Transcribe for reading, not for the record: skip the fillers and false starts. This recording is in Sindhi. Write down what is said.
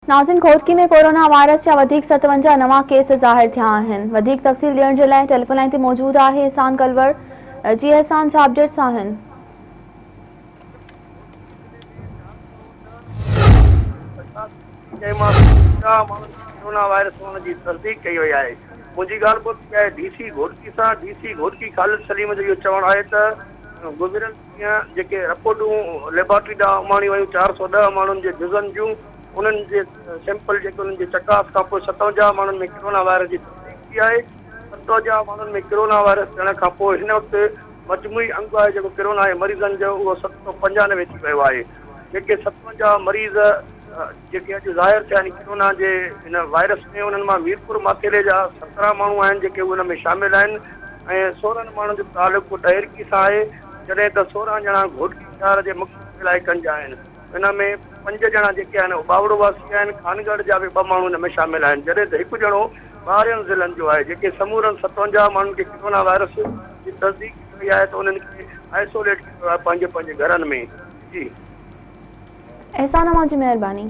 ناظرين گهوٽڪي ۾ ڪورونا وائرس جا وڌيڪ 57 نوان ڪيس ظاهر ٿيا آهن وڌيڪ تفصيل ڏيڻ جي لاء ٽيليفون لائين تي موجود آهي احسان ڪلوڙ جي احسان ڇا اپڊيٽس آهن. جنهن مان 50 ماڻهن کي ڪورونا وائرس هئڻ جي تصديق ڪئي وئي آهي. منهنجي ڳالهه ٻولهه ٿي آهي ڊي سي گهوٽڪي سان، ڊي سي گهوٽڪي خالد سليم جو اهو چوڻ آهي ته گذريل ڏينهن جيڪي رپورٽون ليبارٽري ڏانهن اماڻيون ويون 410 ماڻهن جي جزن جون انهن جي سيمپل جيڪي انهن جي چڪاس کانپوء 57 ماڻهن ۾ ڪرونا وائرس جي تصديق ٿي آهي 57 ماڻهن ۾ ڪرونا وائرس ٿيڻ کانپوء هن وقت مجموعي انگ آهي جيڪو ڪرونا جي مريضن جو اهو 795 ٿي ويو آهي جيڪي 57 مريض جيڪي اڄ ظاهر ٿيا آهن ڪرونا جي هن وائرس ۾ انهن مان ميرپور ماٿيلي جا 17 ماڻهو آهن جيڪي ان ۾ شامل آهن ۽ 16 ماڻهن جو تعلق ڏهرڪي سان آهي جڏهن ته 16 ڄڻا گهوٽڪي شهر جي مختلف علائقن جا آهن ان ۾ پنج ڄڻا جيڪي آهن اٻاوڙو واسي آهن خانڳڙهه جا به ٻه ماڻهو ان ۾ شامل آهن جڏهن ته هڪ ڄڻو ٻاهرين ضلعن جو آهي جيڪي سمورن 57 ماڻهن کي ڪرونا وائرس جي تصديق ڪئي وئي آهي ته انهن کي آئسوليٽ ڪيو ويو آهي پنهنجي پنهنجي گهرن ۾ جي. احسان اوهان جي مهرباني.